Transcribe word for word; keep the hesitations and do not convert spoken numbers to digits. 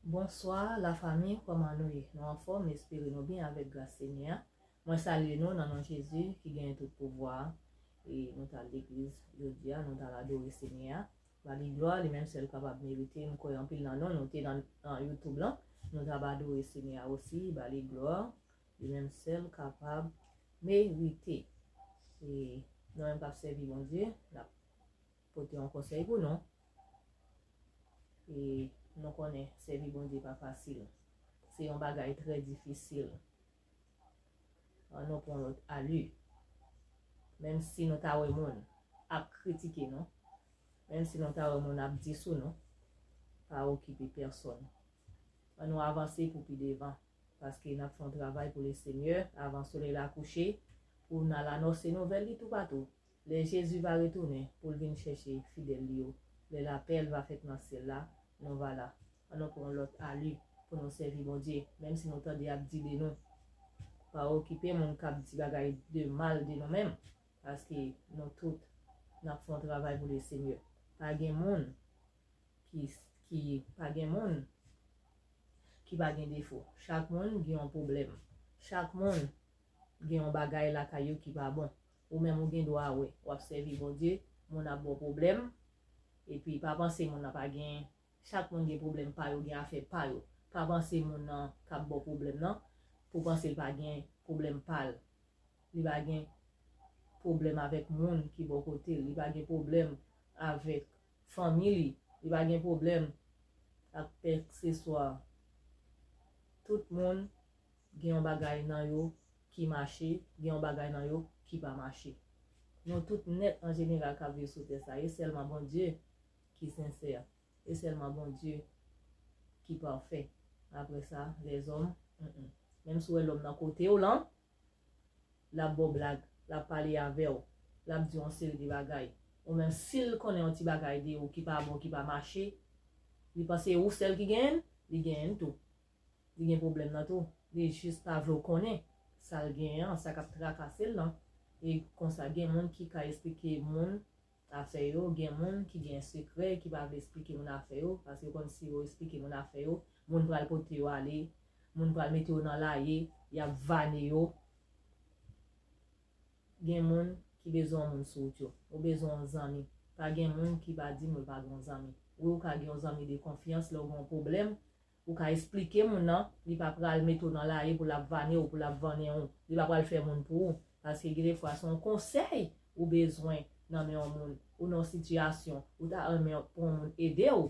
Bonswa lafanmi, kòman nou ye? Nou anfòm? M espere nou byen avèk gras Senyè a. Mwen salye nou nan non Jezi ki genyen tout pouvwa a. E nou t al legliz jodi a, nou t al adore Senyè a. Ba li glwa, li menm sèl kapab merite. M kwè anpil nan nou, nou te nan, nan YouTube lan. Nou t ap adore Senyè a osi, ba li glwa. Li menm sèl kapab merite. E nou menm k ap sèvi Bondye, n ap pote yon konsèy pou nou. E nou konnen sèvi Bondye pa fasil. Se yon bagay trè difisil. An nou pran lòt ali. Menm si nou ta wè moun ap kritike nou, menm si nou ta wè moun ap di sou nou, pa okipe pèsonn. An nou avanse pou pi devan, paske n ap fè yon travay pou Lesenyè avan solèy la kouche, pou n al anonse nouvèl li toupatou. Lè Jezi va retounen pou l vin chèche fidèl li yo, lè lapè l va fèt nan syèl la, nou va la. An nou pran lòt ali pou nou sèvi Bondye, menm si nou tande y ap di de nou. Pa okipe moun k ap di bagay de mal de nou menm, paske nou tout, n ap fè yon travay pou Lesenyè. Pa gen moun ki, ki, pa gen moun ki pa gen defo. Chak moun gen yon pwoblèm. Chak moun gen yon bagay lakay yo ki pa bon. Ou menm ou gen dwa wè, w ap sèvi Bondye, moun ap ba w pwoblèm, epi pa panse moun nan pa gen, chak moun gen pwoblèm pa yo, gen afè pa yo. Pa panse moun nan k ap ba w pwoblèm nan, pou panse l pa gen pwoblèm pa l. Li pa gen pwoblèm avèk moun ki bò kote l, li pa gen pwoblèm avèk fanmi li, li pa gen pwoblèm ak kèlkeswa. Tout moun gen yon bagay nan yo ki mache, gen yon bagay nan yo ki pa mache. Nou tout nèt an jeneral k ap viv sou tè sa, e sèlman Bondye ki sensè, e sèlman Bondye ki pafè. Apre sa, lèzòm, mm, mm. Menm si w wè lòm nan kote w lan, l ap ba w blag, l ap pale avè w, l ap di w yon seri de bagay. Ou menm si l konnen yon ti bagay de ou ki pa bon, ki pa mache, li panse ou sèl ki genyen l, li genyen l tou. Li gen pwoblèm nan tou. Li jis pa vle w konnen sa l genyen an, sa k ap trakase l lan. E konsa, gen moun ki ka esplike moun afè yo, gen moun ki gen sekrè, ki pa vle esplike moun afè yo, paske yo konn si yo esplike moun afè yo, moun pral pote yo ale, moun pral mete yo nan laye, y ap vane yo. Gen moun ki bezwen yon moun sou wout yo. Ou bezwen yon zanmi. Pa gen moun ki pa di m ou pa gen yon zanmi. Wi, ou ka gen yon zanmi de konfyans lè w gen yon pwoblèm. Ou ka esplike moun nan, li pa pral mete w nan laye pou l ap vane w, pou l ap vannen w. Li pa pral fè moun pou ou. Paske gen defwa se yon konsèy ou bezwen nan men yon moun. Ou nan yon sitiyasyon, ou ta renmen pou yon moun ede w.